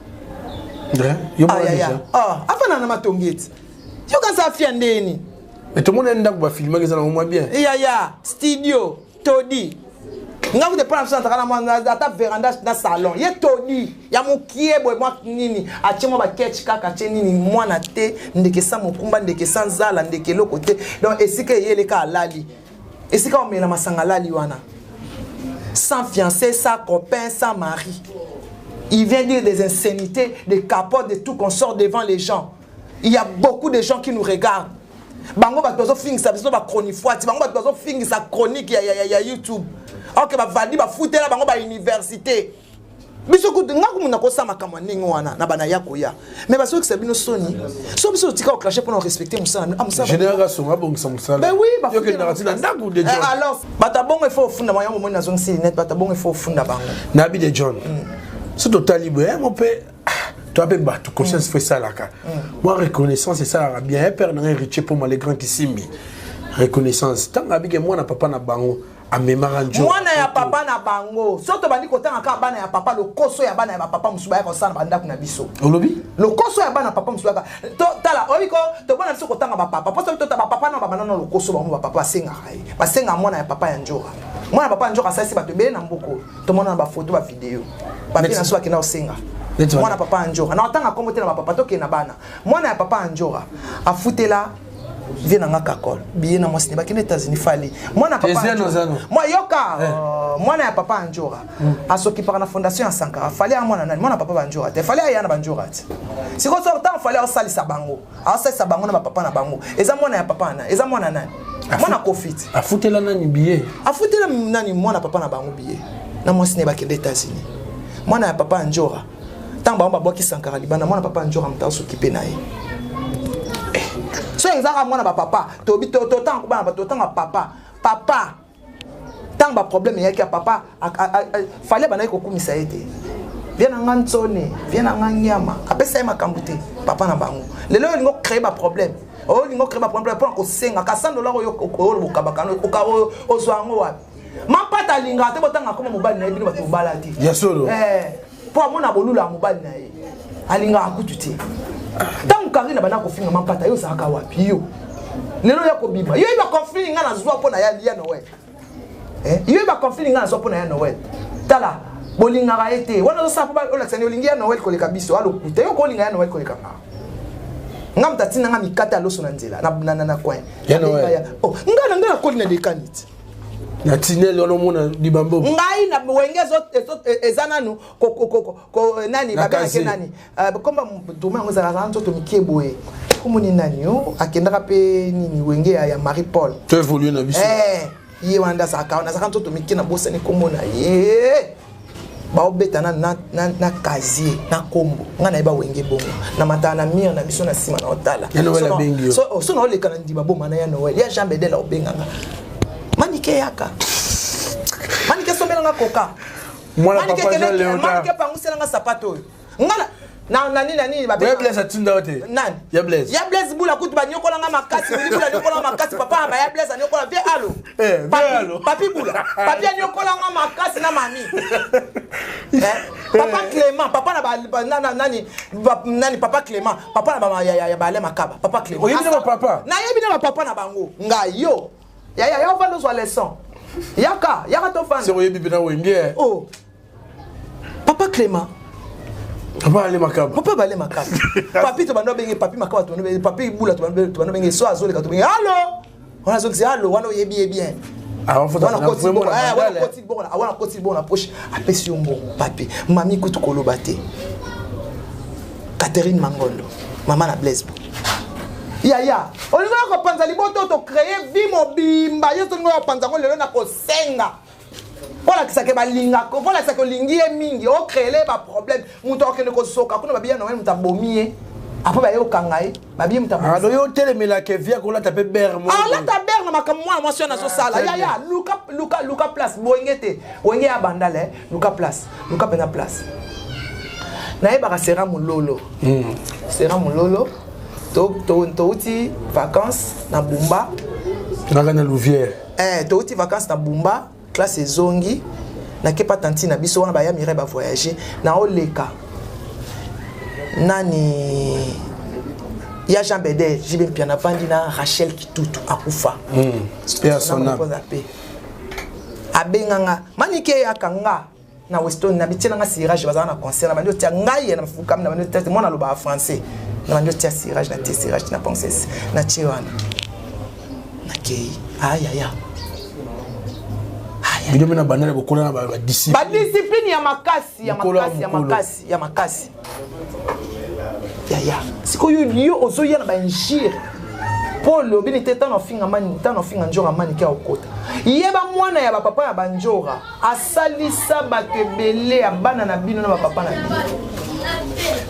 afanda na matongi eti yokanisa afia ndeni. Tomona ndako bafilmaki, eza nango mwa bien. Yaya, studio todi, nga kute mpona biso nataka na mwa ata veranda na salon. Ye todi ya mokie boye, mwa nini, atie mwa baketch kaka, atie nini, mwana te, ndeke sa mokumba, ndeke sa nzala, ndeke eloko te. Donc esika eyeleka alali, esika omela masanga alali wana, sans fiancé, sans copain, sans mari. Il vient dire des insanités, des capotes, de tout qu'on sort devant les gens. Il y a beaucoup de gens qui nous regardent. Bango bato bazofingisa biso bachronifuati, bango bato bazofingisa chronique ya, ya, ya, ya YouTube. Ok, bavandi bafutela bango bauniversité. Biso kutu nga kumu nakosala makambo ya ndenge wana na bana ya koya, mais bazokisa bino soni. So biso totika koclashe mpona korespecte mosala. Ah, mosala. Général Kasongo abongisa mosala. Ben oui, yokendaka ti na ndako de John. Alors bato ya bongo, il faut ofunda bango. Yango momoni nazongisi lunette. Bato ya bongo, il faut ofunda bango. Nabi de John, so totali boye, mo mpe toa mpe bato conscience fo esalaka mwa reconnaissance, esalaka bien. Ye père nanga héritier mpo le grand Kisimbi, reconnaissance ntango abike mwana papa na bango amemaka njo. Mwana ya papa na bango, so tobandi kotanga kaka bana ya papa, lokoso ya bana ya bapapa mosusu bayaka kosala na bandako na biso. Olobi? Lokoso ya bana papa mosusu bayaka. Tala, oyebi ko tobona biso kotanga bapapa, mpo soki tota bapapa na babanda na lokoso bango, bapapa basengaka ye, basengaka mwana ya papa ya Njora. Mwana ya papa ya Njora asalisi bato ebele na mboka oyo. Tomona na bafoto, bavideo, papier na so bakenda kosenga. Mwana papa ya Njora, na otanga kombo te na bapapa, tokende na bana. Mwana ya papa ya Njora afutela vie na nga kakol biye na mwasi ne bakende États-Unis. Fali mwana papa Eza ya zano. Mwa yoka, mwana ya papa ya Njora asokipaka na fondation ya Sankara. Fali ya mwana nani? Mwana papa banjora te. Fali aya na banjora te. Sikoyo so ntango Fali aosalisa bango, aosalisa bango na bapapa na bango, eza mwana ya papa na, eza mwana nani? Mwana Kofi te. Afutela nani billet? Afutela nani? Mwana papa na bango biye na mwasi ne bakende États-Unis. Mwana ya papa ya Njora, ntango bango babwaki Sankara libanda, mwana papa ya Njora moto aosokipe na ye. So ezaka mwana bapapa, tobi totanga bana, totanga papa papa. Ntango baproblème eyaki ya papa, Fali abandaki kokumisa ye te. Vie na nga ntsone, vie na nga nyama, apesa ye makambo te papa na bango. Lelo oyo olingi ocrée baproblème, oyo olingi ocrée baproblème mpona kosenga ka 100 dollar oyo okabaka, ozwa yango wapi? Mampata alingaka te botanga koma mobali na ye. Bino bato bobala te. Ya solo. Mpo amona bolula ya mobali na ye, alingaka kutu te. Ntango Karine banda kofinga Mampata, yo ozalaka wapi? Yo lelo ya kobima, yo yeba conflit nga nazwa mpo na ya Noel. Yo yeba conflit nga nazwa mpo na ya Noel. Tala, bolingaka ye te. Wana ozosala mpo olakisa ni olingi ya Noel koleka biso. Alokuta yo, kolinga ya Noel koleka nga. Nga moto atinda nga mikate ya loso na nzela na coin. Ya Noel. Oh, nga na nga nakoli na dekani ti. Na tinel wana omona libambo. Ngai na wenge eza nanu nani? Na Babengaki casier. Nani komba doma yango ezalaka nzoto mike boye, komoni nani o akendaka mpe nini, wenge ya Marie Paul. To évolue na biso. Eh, ye wana nde azalaka wana, azalaka nzoto mike, na bosani kombo na ye. Baobeta na casier na kombo ngai nayeba wenge bongo na matala na mire na biso na nsima na otala. Ya Noël abengi yo. So naoleka na ndima boma na ya Noel, ya Jean Bedel aobenganga: "Manike, yaka, Manike, sombelanga koka." Mwana Manike, papa Jean Léonard. Manike, panguselanga sapato oyo. Nga na nini na nini. Ya Blaise atinda yo te? Nani? Ya Blaise. Ya Blaise Bula kutu banyokolanga makasi. Wili Bula anyokolanga makasi. Papa ya ya Blaise anyokola vie alo. Eh, vie Papi, alo. Papi Bula, papi anyokolanga makasi na mami. Eh, papa Clément, papa na nani, nani, papa Clément, papa na ba ya bale makaba, papa Clément. Oyebi na bapapa? Nayebi na bapapa na bango. Ngai yo ya ya ofanda, ozwa leçon, yaka, yaka tofanda. Se oyebi mpe na wenge, eh. Oh, papa Clément. Papa ale makaba. Papa bale makaba, papi tobanda obenge papi makaba, tobanda obenge papi Bula, tobanda obenge. So azoleka, tobenge alo wana, azongisi alo wana, oyebi ye bien. Wana koti bongo, wana koti bongo, wana koti bongo na poche, apesi yo mbongo. Papi mami kutu koloba te. Catherine Mangondo, mama na Blaise bo yaya, olingi oya kopanza liboto tocreye vie mobimba. Yo tolingi oya kopanza yango lelo na kosenga mpo olakisaka balingaka, mpo olakisaka olingi ye mingi, ocréele baproblème. Moto akokende kosoka kuna, babiya Noel, moto abomi ye, apo baye kokanga ye, babiye moto abomi. Ado yo otelemelaka via kolata mpe bere moko. Alata bere na makambo mwana mwasi wana azosala. Très ya ya luka, luka, luka place wenge te, wenge ya bandale, luka place, luka mpena place. Nayebaka sera mololo, sera mololo. Touti vacance na Bumba. Naka na Louvière. Touti vacance na Bumba, classe ezongi, nakepa tanti na biso wana, baya Mirai bavoyage. Naoleka nani, ya Jean Bede Jibe Mpia, navandi na Rachel Kitutu, akufa. Mpe ya son âme. Mpe abenganga: "Manike, eyaka." Nga na Weston, na bitie nanga cirage, bazala na concert, na bandi otia ngai ye na fukami, na bandi otia, mwana alobaka français, na bandi otia cirage, na tie cirage na pense na tie wana, nakei ayaya. Bino mpe na bandala bokola na badiscipline. Badiscipline ya makasi, ya Mokolo ya makasi, ya mokolo. Makasi, ya makasi. Yaya, sikoyo yo ozoya na bainjure mpo olobi ni te. Ntango ofinga mani, ntango ofinga Njora, Manike akokota. Yeba, mwana ya bapapa ya banjora asalisa bato ebele ya bana na bino na bapapa na bino.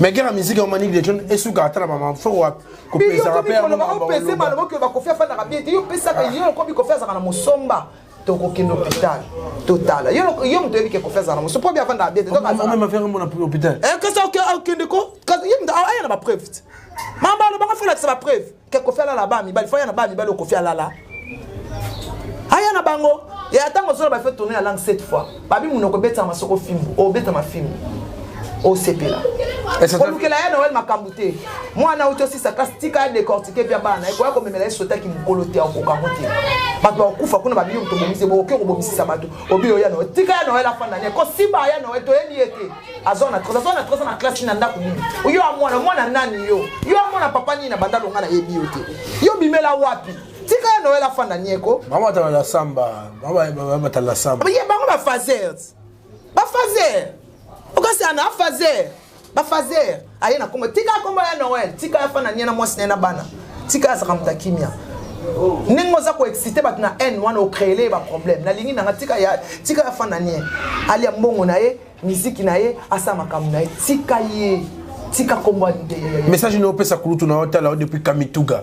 Mais guerre ya musique ya Manike de John esukaka ata na bama fo kopesaka mpe yango makambo opese koloba. maloba oyo bakofi afandaka bien te. Yo opesaka, yo okomi Kofi azalaka na mosomba. Tokokende hôpital, totala yo. Yo moto oyebi ke Kofi azalaka na mosomba mpo bi afandaka bien te, donc azalaka Omema faire mona hôpital. Kasi okende ko kasi ye moto aya na bapreuve te. Mamba alobaka, fo lakisa bapreuve ke Kofi alala baa mibali. Fo aya na baa mibali oyo Kofi alala, aya na bango. Ya ntango ozola bafe tourner la langue sept fois, babi monoko ebetama masoko, fimbu obetama fimbu, osepela. Kolukela ya Noel makambo te. Mwana uti osisa classe, tika ya décortique bia bana. Ekoya komemela ye sotaki mokolo te, akokango te. Bato bakokufa kuna, babi yo moto obomise, bokoki kobomisisa bato. Obi oya Noel, tika ya Noel afanda nie. Kosimba ya Noel, toyebi ye te. Azwa na 13, azwa na 13 na classe na ndako nini? Yo amwana mwana nani? Yo amwana papa nini na banda longa? Nayebi yo te. Yo bimela wapi? Tika ya Noel afanda nieko. Bango batala samba, bango batala samba. Ye bango bafaser, bafaser okasi ana afaser, bafaser aye na kombo. Tika kombo ya Noel, tika ya fanda nie na mwasi na ye na bana. Tika azaka moto akimia. Ndenge oza koexcite bato na haine wana, ocréele ye baproblème. Nalingi nanga tika ya, tika ya fanda nie, alia mbongo na ye, miziki na ye, asala makambo na ye. Tika ye, tika kombo ya Message ni opesa kulutu na otala depuis Kamituga,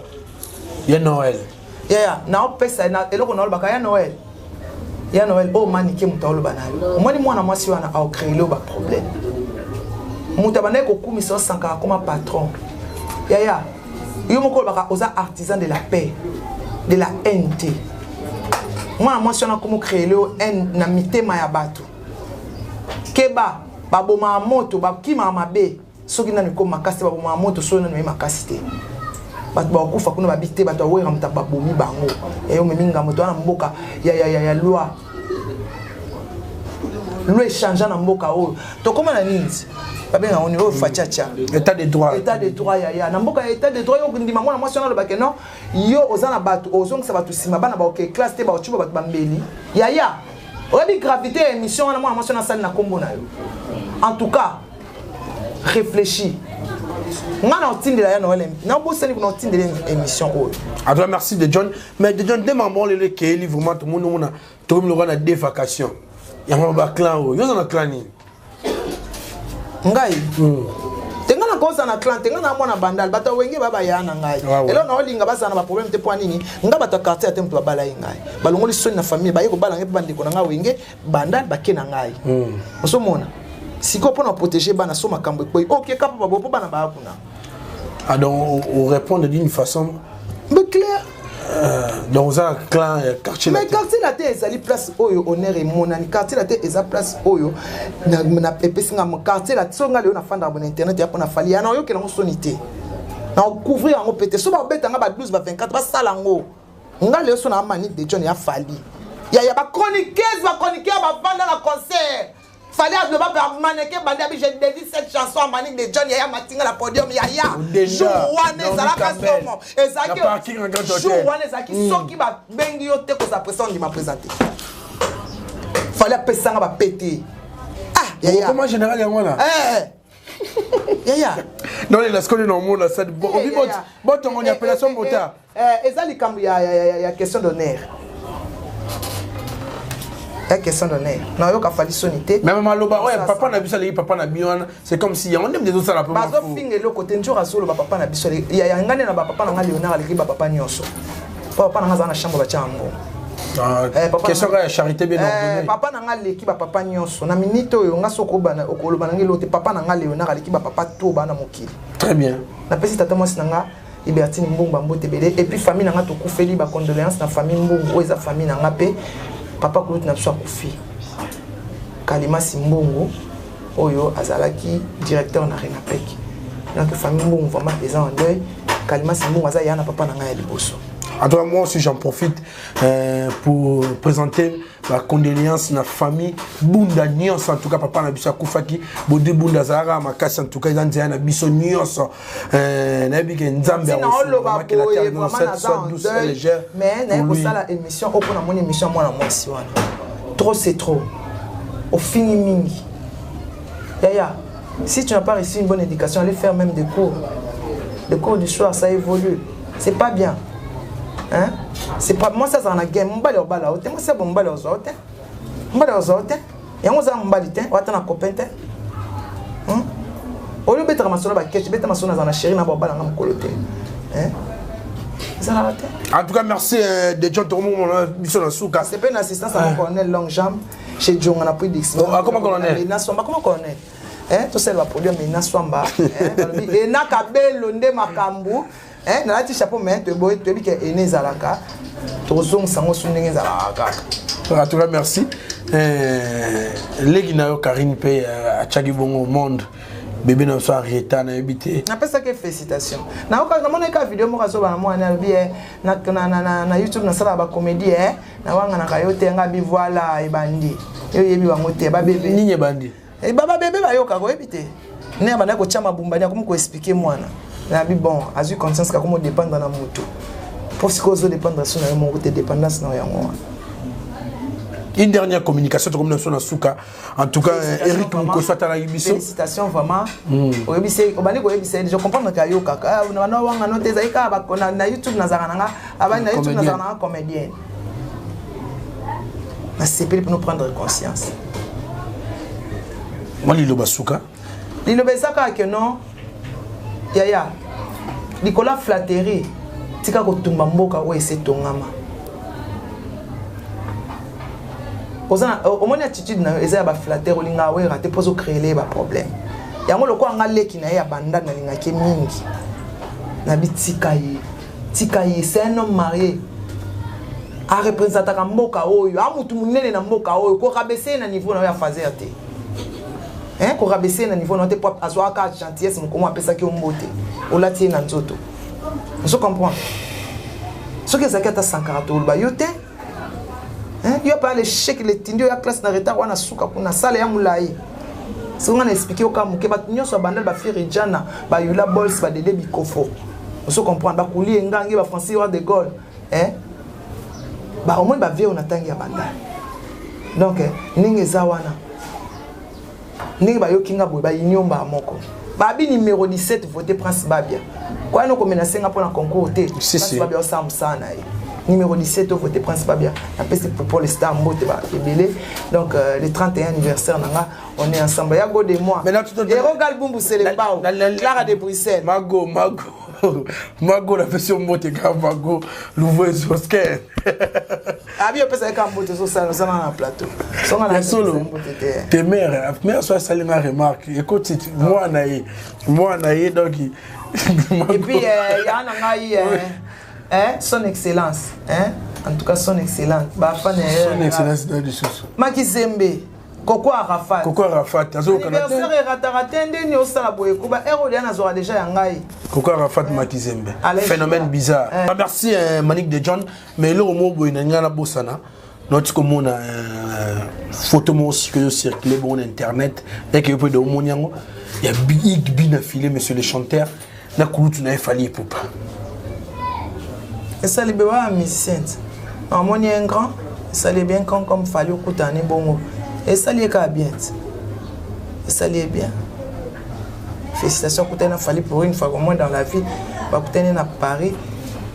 ya Noel. Yaya, naopesa na eloko naolobaka ya Noel, ya Noel oyo Manike moto aoloba na yo. Omoni mwana mwasi wana aocréele oyo baproblème. Moto abandaki kokumisa, osankaka akoma patron. Yaya, yo moko olobaka oza artisan de la paix, de la haine te. Mwana mwasi wana akoma ocréele oyo haine na mitema ya bato. Keba, babomaka moto, bakimaka mabe soki nanu ekómi makasi te. Babomaka moto soki nanu eye makasi te. Bato bakokufa kuna, babi te bato awera moto babomi bango. Eyo omemi ngambo. Toza na mboka ya loi. Loi échange na mboka oyo tokóma na nini, babenga ngo oyo fachacha. État de droit. État de droit, yaya. Na mboka ya état de droit, yo ndima mwana mwasi wana alobake non. Yo oza na bato, ozongisa bato nsima, bana baoke classe te, baocuba bato bambeli. Yaya, oyebi gravité ya émission wana mwana mwasi wana asali na nkombo na yo. En tout cas, réfléchis. Nga na otindela ya Noel, nabosani kuna otindela émission oyo. En tout cas, merci de John. Mais de John, dès moment lelo ekeyeli vraiment, tomoni omona tokomi lokola na deux vacations yango baclan oyo. Yo oza na clan nini? Ngai te, ngai nakoza na clan te. Ngai na mwana Bandal, bato ya Wenge babaya na ngai. Elo naolinga bazala na baproblème te. Mpo nini? Ngai bato ya quartier te, moto babala ye ngai, balongoli soni na famille, baye kobala ngai mpe bandeko na ngai Wenge Bandal bake na ngai. Ozomona sikoyo, mpo na protéger bana so makambo ekwei, oke kapa babo mpo bana baya kuna. Ah, donc on répond d'une façon mais clair. Donc oza na clan ya quartier? Mais quartier la te ezali place oyo honneur emonani. Quartier la te eza place oyo epesi nga quartier la. So nga lelo nafandaka bona internet ya mpona Fally ya na oyokela yango soni te, na ocouvrir yango pe te. So babeta nga ba 12, ba 24, basala yango. Nga lelo so na Manike de John ya Fally, yaya, bachroniqueuse, bachroniqueur bavanda na concert Fally aloba mpe amaneke bandi abi: "Je dédie cette chanson à Manique de John." Yaya, matinga na podium, yaya, jour wana ezalaka somo. Ezalaki jour wana, ezalaki soki babengi yo te kozala présent, ondima présente. Fally apesanga bapete. Ah, comment général yango wana? Yaya. Non, lela sikoyo na omona sadi obi botongo ni appellation mota. Eza likambo ya question d'honneur, ya question d'honneur. Nayoka Fally soni te. Mais maloba oyo papa na biso aleki papa na bino wana, c'est comme si yango nde moto ezosala. Bazofinga eloko te. Nzor azoloba papa na biso. Ya ngai nde na bapapa na ngai, Léonard aleki bapapa nyonso, po papa na ngai aza na chambre, batya yango. Question kaka ya charité bien ordonnée. Papa na ngai aleki bapapa nyonso na minute oyo. Nga soki okoloba na ngai eloko te, papa na ngai Léonard aleki bapapa to bana mokili. Très bien. Napesi tata mwasi na nga Libertine Mbungu bambote ebele, et puis famille na nga tokufeli, bacondoléance na famille Mbungu oyo eza famille na nga. Mpe papa kulutu na biso akufi, Kalimasi Mbungu, oyo azalaki directeur na Renapec. Donc famille Mbungu vraiment eza en deuil. Kalimasi Mbungu aza ya na papa na ngai ya liboso. En tout cas, moi aussi, j'en profite pour présenter ma condoléance na famille Bunda nyonso. En tout cas, papa na biso akufaki, Bodi Bunda azalaka makasi. En tout cas, eza nzela na biso nyonso. Nayebi ke Nzambe aoloba boye, vraiment naza en deuil, mais naye kosala émission oyo mpo namoni émission ya mwana mwasi wana. Trop c'est trop. Ofingi mingi. Yaya, si tu n'as pas reçu une bonne éducation, allez faire même des cours. Des cours du soir, ça évolue. C'est pas bien. Hein? C'est pas moi ça ça na game mobali obala ote moi ça bon mobali ozwa ote. Mobali ozwa ote. Yango za mobali te, wata na copain te. Hein? Oyo betaka masolo ba ketch, beta masolo na na chérie na ba bala nga mokolo te. Hein? Ezalaka te. En tout cas, merci euh, de John Tomo biso na suka. C'est pas une assistance à mon colonel Longue Jambe chez Djonga na Puy Dix. Oh, akoma colonel. Na Swamba comment colonel? Hein, to sel ba produit mais na Swamba. Hein, balobi ena kabelo nde makambu. Hein, nalati chapeau mais to boy to bi ke ene ezalaka. Tozongisa ngo su ndenge ezalaka kaka. En tout cas, merci. Euh, leki na yo Karine pe euh, atiaki bongo au monde bebe na biso Henrietta nayebi te. Napesaki félicitation. Nayoka namonaki ka video moko azoba na mwana alobi eh, na, na, na, na, na YouTube nasalaka bacomédie eh, nawanganaka yo te nga bi voilà ebandi. Yo oyebi bango te babebe. Nini ebandi? Eh, ba bebe bayokaka oyebi te. Nde abandaki kotya mabumbani akomi koexplike mwana. Nabi bon azwi conscience kakomi odépendre na motu. Mpo sikoyo ozodépendre so na yo moko te dépendance na yo yango wana. Une dernière communication tokomi na biso na suka. En tout cas, Eric Mukoso atalaki biso. Félicitations vraiment. Oyebisi obandi koyebisa ye je comprendre que ayokaka. Ah, na banda wanga no te ezali kaka na, na YouTube nazalaka na nga abandi na YouTube nazalaka na nga comédienne. Nasepeli pour nous prendre conscience. Mwa liloba suka. Liloba eza kaka que non yaya likolo ya flatterie tika kotumba mboka oyo esi etongama. Oza na omoni attitude na yo eza ya ba flatteur olingaka wera te mpo ozocréele ye ba problème. Yango lokola nga leki na ye ya banda nalingaki ye mingi nabi tika ye tika ye c'est un homme marié arepresentaka mboka oyo a mutu munene na mboka oyo korabese ye na niveau na yo ya fazer te. Hein, korabese ye na niveau na yo te mpo azwaka gentillesse mokomo apesaki yo mbote olati ye na nzoto. Ozo comprendre? Soki ezalaki ata Sankara toloba yo te. Hein, yo pa l'échec le tindi ya classe na retard wana suka kuna sala ya mulayi. Soki nga na expliquer yo ka moke bato nyonso ya bandal ba Ferre Jana, ba Yula Bols, ba Dede Bikofo. Ozo comprendre ba Kuli Engange, ba Francis Roi de Gaulle, hein? Ba omoni ba vieux na tangi ya bandal. Donc ndenge eza wana. Ndenge bayoki nga boye ba union ba moko. Babi numéro 17 voté Prince Babia. Kwa no komenacer nga pona concours te. Si, Prince si. Babia osala mosala na ye. Numéro 17 voté Prince Babia. Napesi pour le star mbote ba ebele. Donc euh, le 31 anniversaire nanga on est ensemble. Ya go de moi. Maintenant, tu te- Héros Galbumbu Selembao. Clara de Bruxelles. Mago, Mago. Mago napesi yo mbote kaka Mago Louvois Oscar. Abi opesa ka mbote so sala sala na plateau. Songa na Ya solo. mbote te. Te mère, mère so asali nga remarque. Ekoti mwana ye, mwana ye donc Et puis euh, ya na ngai euh, hein, son excellence, hein? En tout cas son excellence. Ba fan son excellence na lisusu. Makizembe. Koko Arafat. Koko Arafat, azokana te. Anniversaire erataka te ndeni osala boye kuba ero lia nazwaka déjà ya ngai. Koko Arafat Makizembe. Alain Phénomène Gilbert. bizarre. Ah, merci euh, Manick de John, mais eloko moko boye na ngai nabosana noti komona euh, photo moko sikoyo circule bongo na internet eke yo mpe de omoni yango ya big bi na filet monsieur le chanteur na kulutu na ye Fally Ipupa. Esali be wa musicien. Amoni un grand, esali bien quand comme Fally okutani bongo. Esali ka bien. Esali bien. Félicitations okutani na Fally pour une fois au moins dans la vie. Bakutani na Paris.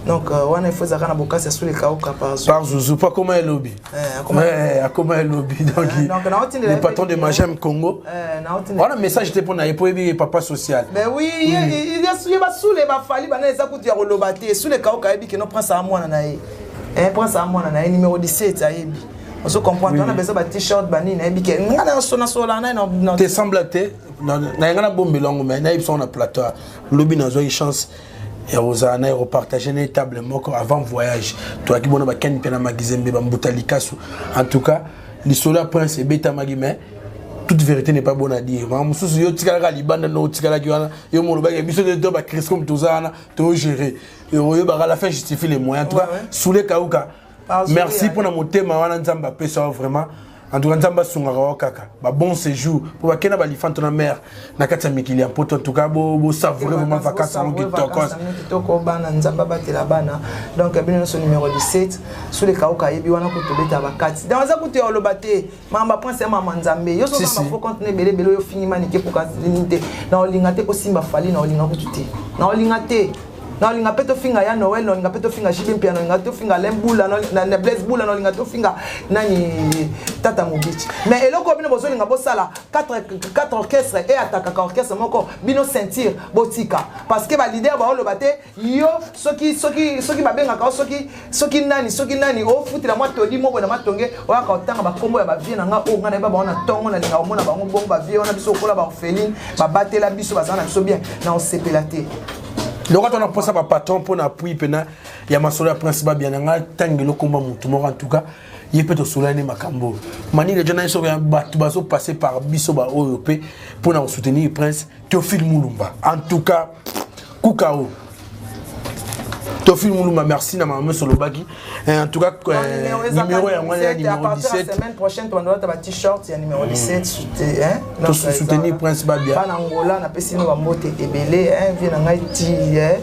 Donc euh, wana il faut zaka na bokasi ya sous kauka par Zouzou. Par Zouzou, pas comment elle lobby. Eh, akoma elobi donc donc, naotindela le patron de ye Magem Congo. Eh, naotindela Wana message te mpona ye po yebi papa social. Ben oui, ye basule bafali bana eza kutu ya koloba te sule kauka ayebi keno prince aa mwana na ye. Eh, prince aa mwana na ye numéro 17 ayebi. Ozo comprendre wana besoin ba t-shirt banini nayebi ke nga na sona sola na na te semble te na nga na bombela yango mais nayebi songo na plateau lobi nazwaki chance ya kozala na ye kopartage na ye table moko avant voyage toyaki bona bakeni mpe na magizembe bambuta likasu. En tout cas lisolo ya prince ebetamaki mais toute vérité n'est pas bonne à dire. Makambo mosusu yo otikalaka libanda no otikalaki wana yo molobaki biso te to bacris comme toza wana togere oyebaka la fin justifie les moyens. En tout cas Ouais, ouais. Soule Kauka, Pardon, merci oui, mpona motema wana Nzambe apesa yo vraiment. En tout cas, Nzambe asungaka wa kaka ba bon séjour po bakenda ba lifanto na mer na kati ya mikili ya poto. En tout cas, bo bo savourer vraiment vacances yango kitoko. Kitoko bana, Nzambe abatela bana. Donc bino nyonso, numéro 17 sous le kauka, ayebi wana kotobeta bakati. Donc aza kutu ya oloba te, mamba prince ya mama Nzambe. Yo soza ba faux compte ebele ebele oyo fingi manike poka nini te. Na olinga te kosimba Fali, na olinga kutu te, na olinga te, na olinga mpe tofinga ya Noel, na olinga mpe tofinga JB Mpia, na olinga tofinga Lem Bula, na Blaise Bula, na olinga tofinga nani, Tata Mobici. Mais eloko oyo bino bozolinga bosala 4 orchestre e atakaka orchestre moko, bino ceinture botika, parce que baleader baoloba te. Yo soki babengaka yo, soki nani, soki nani, ofutela mwa todi moko na matonge, oyaka otanga bakombo ya bavieux na nga oyo nga nayeba bango na ntongo. Nalinga komona bango bongo, bavieux wana. Biso okola baorpheline, babatela biso, bazala na biso bien, na osepela te. Loka tona mposa bapatron mpona appui mpena ya masolo ya Prince Babia na ngai. Ntangelo komba motu moko, en tout cas ye mpe tosolani makambo manile jo na ye. Soki bato bazopasse par biso baoyo mpe mpona kosoutenir Prince Théophile Mulumba, en tout cas kukao Théophile Mulumba, merci na mama solobaki. En tout cas, numéro yango ya numéro 17. Semaine prochaine tobandolata ba t-shirt ya numéro 17. Tosoutenir Prince Babia. Bana Angola, napesi bino bambote ebele. Vieux na ngai ti,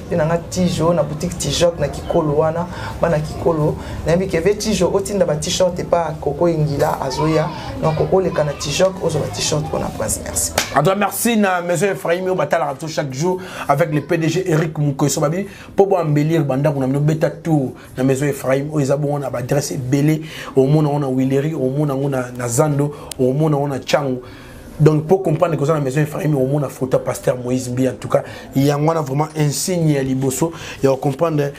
vieux na ngai Tijo na boutique Tijok na Kikolo wana. Bana Kikolo, nayebi ke ve Tijo otinda ba t-shirt epa Koko Ingila azoya. Donc okoleka na Tijok, ozwa ba t-shirt mpona Prince. Merci. En tout cas, merci na Maison Ephraim oyo batalaka biso chaque jour avec le PDG Eric Mukoso. Babi mpo boembellir bandako na bino, beta tour na Maison Ephraim oyo eza bongo na baadresse ebele. Omona yango na Wileri, omona yango na Zando, omona yango na Tshangu. Donc pour comprendre que la Maison Ephraim, omona photo pasteur Moïse Mbi. En tout cas, yango wana vraiment insigne ya liboso ya comprendre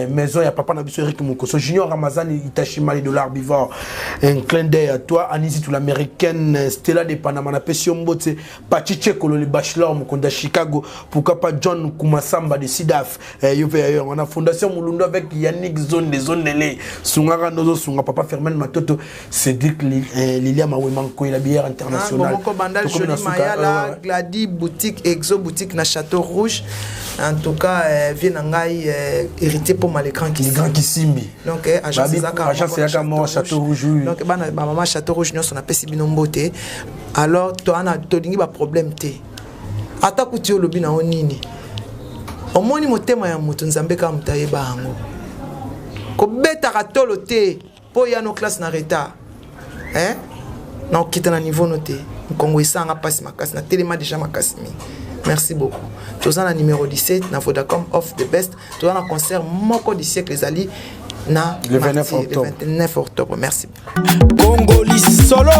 maison ya papa na biso Eric Mukoso. Junior Ramazani Itashimali Dollar Bivor, un clin d'œil à toi. Anisi tout l'américaine, Stella de Panama, na pesi yo mbote. Pachi Chekolo le bachelor mokonda Chicago, pourquoi pas John Kumasamba de Sidaf, yo pe yo on a Fondation Mulundo avec Yannick Zone de Zone Nele Sungara Nozo Sunga, papa Fermel Matoto, Cédric Lilia Mawemanko, la bière internationale. Moko Bandal, Joli Mayala, Glady boutique, Exo boutique na Château Rouge. En tout cas, vieux na ngai héritier pour mal écran. Qui grand Kisimbi. Donc agence ezaka agence ezaka moko Château Rouge, oui. Donc bana ba mama Château Rouge nyonso, napesi bino mbote. Alors toana tolingi ba problème te. Ata kuti olobi na yo nini, omoni motema ya moto, Nzambe kaka moto ayeba yango. Kobetaka tolo te mpo oya no classe na retard, hein? Na okita na niveau no te. Nkongo esanga mpasi makasi, natelema déjà makasi mingi. Merci beaucoup. Toza na numéro 17 na Vodacom off the best. Toza na concert moko du siècle, ezali na le 29 octobre. Le 29 octobre. Merci. Congoli solo.